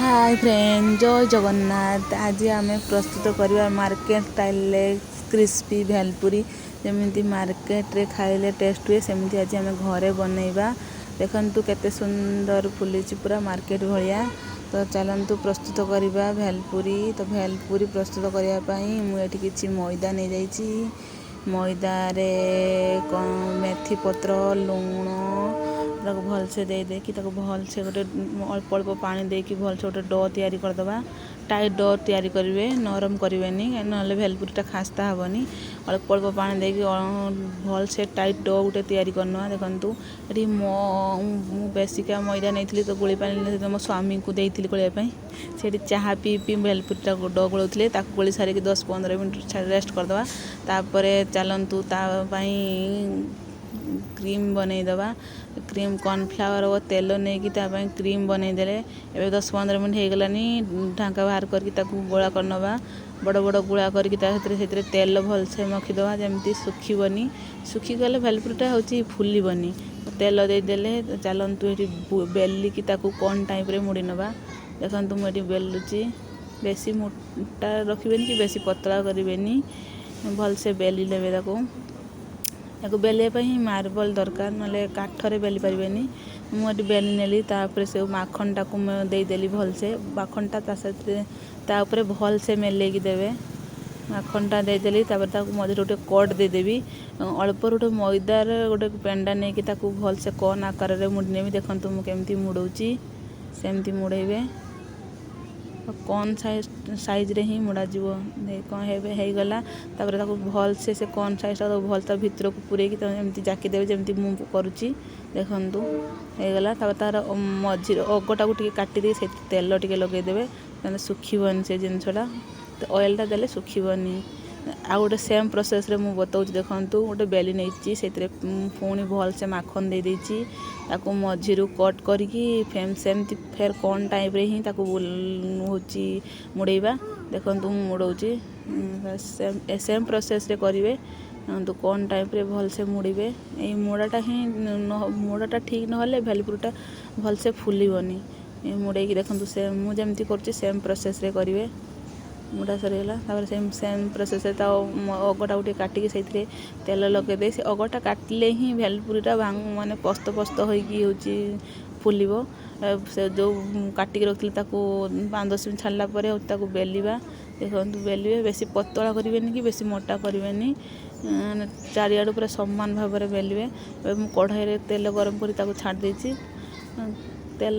ହାଏ friend, ଜୟ ଜଗନ୍ନାଥ। ଆଜି ଆମେ ପ୍ରସ୍ତୁତ କରିବା ମାର୍କେଟ ଷ୍ଟାଇଲରେ କ୍ରିସ୍ପି ଭେଲପୁରୀ। ଯେମିତି ମାର୍କେଟରେ ଖାଇଲେ ଟେଷ୍ଟ ହୁଏ, ସେମିତି ଆଜି ଆମେ ଘରେ ବନେଇବା। ଦେଖନ୍ତୁ, କେତେ ସୁନ୍ଦର ଫୁଲିଛି, ପୁରା ମାର୍କେଟ ଭଳିଆ। ତ ଚାଲନ୍ତୁ ପ୍ରସ୍ତୁତ କରିବା ଭେଲପୁରୀ। ତ ଭେଲପୁରୀ ପ୍ରସ୍ତୁତ କରିବା ପାଇଁ ମୁଁ ଏଠି କିଛି ମଇଦା ନେଇଯାଇଛି। ମଇଦାରେ କ'ଣ ମେଥି ପତ୍ର, ଲୁଣ ତାକୁ ଭଲସେ ଦେଇ ଦେଇକି, ତାକୁ ଭଲସେ ଗୋଟେ ଅଳ୍ପ ଅଳ୍ପ ପାଣି ଦେଇକି ଭଲସେ ଗୋଟେ do ତିଆରି କରିଦେବା। ଟାଇଟ୍ do ତିଆରି କରିବେ, ନରମ କରିବେନି, ନହେଲେ ଭେଲପୁରୀଟା ଖାସ୍ତା ହେବନି। ଅଳ୍ପ ଅଳ୍ପ ପାଣି ଦେଇକି ଭଲସେ ଟାଇଟ୍ do ଗୋଟେ ତିଆରି କରିନେବା। ଦେଖନ୍ତୁ, ଏଠି ମୁଁ ବେଶିକା ମଇଦା ନେଇଥିଲି, ତ ଗୋଳି ପାଣି ମୋ ସ୍ୱାମୀଙ୍କୁ ଦେଇଥିଲି ଗୋଳିବା ପାଇଁ। ସେଠି ଚାହା ପିଇ ପିଇ ଭେଲପୁରୀଟାକୁ do ଗୋଳଉଥିଲେ। ତାକୁ ଗୋଳି ସାରିକି 10-15 ମିନିଟ୍ ରେଷ୍ଟ କରିଦେବା। ତାପରେ ଚାଲନ୍ତୁ ତା ପାଇଁ କ୍ରିମ୍ ବନେଇଦେବା। କ୍ରିମ୍ କର୍ଣ୍ଣଫ୍ଲାୱାର ଓ ତେଲ ନେଇକି ତା ପାଇଁ କ୍ରିମ୍ ବନେଇଦେଲେ। ଏବେ 10-15 ମିନିଟ୍ ହେଇଗଲାନି, ଢାଙ୍କା ବାହାର କରିକି ତାକୁ ଗୋଳା କରିନେବା। ବଡ଼ ବଡ଼ ଗୁଳା କରିକି ତା ସେଥିରେ ସେଥିରେ ତେଲ ଭଲସେ ମଖିଦେବା, ଯେମିତି ଶୁଖିବନି। ଶୁଖିଗଲେ ଭେଲପୁରୀଟା ହେଉଛି ଫୁଲିବନି। ତେଲ ଦେଇଦେଲେ। ଚାଲନ୍ତୁ ଏଠି ବେଲିକି ତାକୁ କନ୍ ଟାଇପ୍ରେ ମୁଡ଼ି ନେବା। ଦେଖନ୍ତୁ, ମୁଁ ଏଠି ବେଲୁଛି। ବେଶୀ ମୋଟା ରଖିବେନି କି ବେଶୀ ପତଳା କରିବେନି, ଭଲସେ ବେଲି ନେବେ ତାକୁ। ତାକୁ ବେଲିବା ପାଇଁ ମାର୍ବଲ ଦରକାର, ନହେଲେ କାଠରେ ବେଲି ପାରିବେନି। ମୁଁ ଏଠି ବେଲି ନେଲି। ତାପରେ ସେ ମାଖନଟାକୁ ମୁଁ ଦେଇଦେଲି ଭଲସେ। ମାଖନଟା ତା ସାଥିରେ ତା ଉପରେ ଭଲସେ ମେଲେଇକି ଦେବେ। ମାଖନଟା ଦେଇଦେଲି। ତାପରେ ତାକୁ ମଝିରେ ଗୋଟେ କଟ୍ ଦେଇଦେବି। ଅଳ୍ପ ଗୋଟେ ମଇଦାର ଗୋଟେ ପେଣ୍ଡା ନେଇକି ତାକୁ ଭଲସେ କନ୍ ଆକାରରେ ମୁଡ଼ି ନେବି। ଦେଖନ୍ତୁ, ମୁଁ କେମିତି ମୁଡ଼ଉଛି, ସେମିତି ମୁଡ଼େଇବେ। କନ୍ ସାଇଜ୍ରେ ହିଁ ମୁଡ଼ାଯିବ। କ'ଣ ହେବେ ହେଇଗଲା। ତାପରେ ତାକୁ ଭଲସେ ସେ କନ୍ ସାଇଜ୍ଟା ଭଲ ତା ଭିତରକୁ ପୂରେଇକି ଏମିତି ଜାକି ଦେବେ, ଯେମିତି ମୁଁ କରୁଛି। ଦେଖନ୍ତୁ, ହେଇଗଲା। ତାପରେ ତାର ମଝିରେ ଅଗଟାକୁ ଟିକେ କାଟିଦେଇ ସେଇଠି ତେଲ ଟିକେ ଲଗେଇଦେବେ, ନହେଲେ ଶୁଖିବନି ସେ ଜିନିଷଟା। ଅଏଲ୍ଟା ଦେଲେ ଶୁଖିବନି। ଆଉ ଗୋଟେ ସେମ୍ ପ୍ରୋସେସ୍ରେ ମୁଁ ବତାଉଛି। ଦେଖନ୍ତୁ, ଗୋଟେ ବେଲି ନେଇଛି, ସେଥିରେ ପୁଣି ଭଲସେ ମାଖନ ଦେଇଦେଇଛି। ତାକୁ ମଝିରୁ କଟ୍ କରିକି ସେମିତି ଫେର୍ କନ୍ ଟାଇପ୍ରେ ହିଁ ତାକୁ ହେଉଛି ମୁଡ଼େଇବା। ଦେଖନ୍ତୁ, ମୁଁ ମୁଡ଼ଉଛି। ସେମ୍ ସେମ୍ ପ୍ରୋସେସ୍ରେ କରିବେ। ଦେଖନ୍ତୁ, କନ୍ ଟାଇପ୍ରେ ଭଲସେ ମୁଡ଼ିବେ। ଏଇ ମୁଡ଼ାଟା ହିଁ, ମୁଡ଼ାଟା ଠିକ୍ ନହେଲେ ଭେଲପୁରୀଟା ଭଲସେ ଫୁଲିବନି। ମୁଡ଼େଇକି ଦେଖନ୍ତୁ, ସେ ମୁଁ ଯେମିତି କରୁଛି, ସେମ୍ ପ୍ରୋସେସ୍ରେ କରିବେ। ମୁଡ଼ା ସରିଗଲା। ତାପରେ ସେମ୍ ସେମ୍ ପ୍ରୋସେସ୍ରେ ତା ଅଗଟାକୁ ଟିକେ କାଟିକି ସେଇଥିରେ ତେଲ ଲଗେଇ ଦେଇ, ସେ ଅଗଟା କାଟିଲେ ହିଁ ଭେଲପୁରୀଟା ମାନେ ପସ୍ତ ପସ୍ତ ହୋଇକି ହେଉଛି ଫୁଲିବ। ସେ ଯେଉଁ କାଟିକି ରଖିଥିଲେ, ତାକୁ 5-10 ମିନିଟ୍ ଛାଡ଼ିଲା ପରେ ତାକୁ ବେଲିବା। ଦେଖନ୍ତୁ, ବେଲିବେ, ବେଶୀ ପତଳା କରିବେନି କି ବେଶୀ ମୋଟା କରିବେନି, ମାନେ ଚାରିଆଡ଼ୁ ପୁରା ସମାନ ଭାବରେ ବେଲିବେ। ଏବେ ମୁଁ କଢ଼ାଇରେ ତେଲ ଗରମ କରି ତାକୁ ଛାଡ଼ି ଦେଇଛି। ତେଲ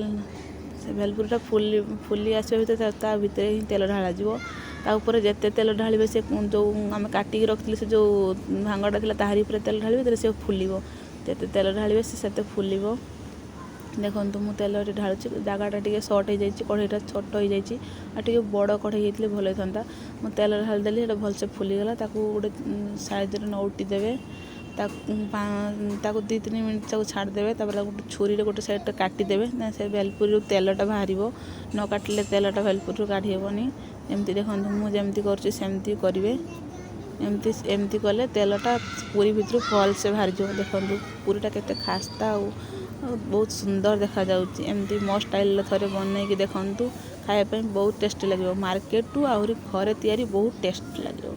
ସେ ଭେଲପୁରୀଟା ଫୁଲି ଫୁଲି ଆସିବା ଭିତରେ ତା ଭିତରେ ହିଁ ତେଲ ଢାଳାଯିବ। ତା ଉପରେ ଯେତେ ତେଲ ଢାଳିବେ, ସେ ଯେଉଁ ଆମେ କାଟିକି ରଖିଥିଲେ, ସେ ଯେଉଁ ଭାଙ୍ଗଟା ଥିଲା, ତାହାରି ଉପରେ ତେଲ ଢାଳିବେ, ତାହେଲେ ସେ ଫୁଲିବ। ଯେତେ ତେଲ ଢାଳିବେ, ସେ ସେତେ ଫୁଲିବ। ଦେଖନ୍ତୁ, ମୁଁ ତେଲ ଏଠି ଢାଳୁଛି। ଜାଗାଟା ଟିକେ ସର୍ଟ ହେଇଯାଇଛି, କଢ଼େଇଟା ଛୋଟ ହେଇଯାଇଛି। ଆଉ ଟିକେ ବଡ଼ କଢ଼େଇ ହେଇଥିଲେ ଭଲ ହେଇଥାନ୍ତା। ମୁଁ ତେଲ ଢାଳିଦେଲି, ସେଇଟା ଭଲସେ ଫୁଲିଗଲା। ତାକୁ ଗୋଟେ ସାଇଜ୍ରେ ନଉଟି ଦେବେ। ତାକୁ ତାକୁ 2-3 ମିନିଟ୍ ତାକୁ ଛାଡ଼ିଦେବେ। ତାପରେ ତାକୁ ଗୋଟେ ଛୁରୀରେ ଗୋଟେ ସାଇଡ଼୍ଟା କାଟିଦେବେ ନା, ସେ ଭେଲପୁରୀରୁ ତେଲଟା ବାହାରିବ। ନ କାଟିଲେ ତେଲଟା ଭେଲପୁରୀରୁ କାଢ଼ି ହେବନି। ଏମିତି ଦେଖନ୍ତୁ, ମୁଁ ଯେମିତି କରୁଛି, ସେମିତି କରିବେ। ଏମିତି ଏମିତି କଲେ ତେଲଟା ପୁରୀ ଭିତରୁ ଭଲସେ ବାହାରିଯିବ। ଦେଖନ୍ତୁ, ପୁରୀଟା କେତେ ଖାସ୍ତା ଆଉ ବହୁତ ସୁନ୍ଦର ଦେଖାଯାଉଛି। ଏମିତି ମୋ ଷ୍ଟାଇଲରେ ଥରେ ବନେଇକି ଦେଖନ୍ତୁ, ଖାଇବା ପାଇଁ ବହୁତ ଟେଷ୍ଟି ଲାଗିବ। ମାର୍କେଟଠୁ ଆହୁରି ଘରେ ତିଆରି ବହୁତ ଟେଷ୍ଟ ଲାଗିବ।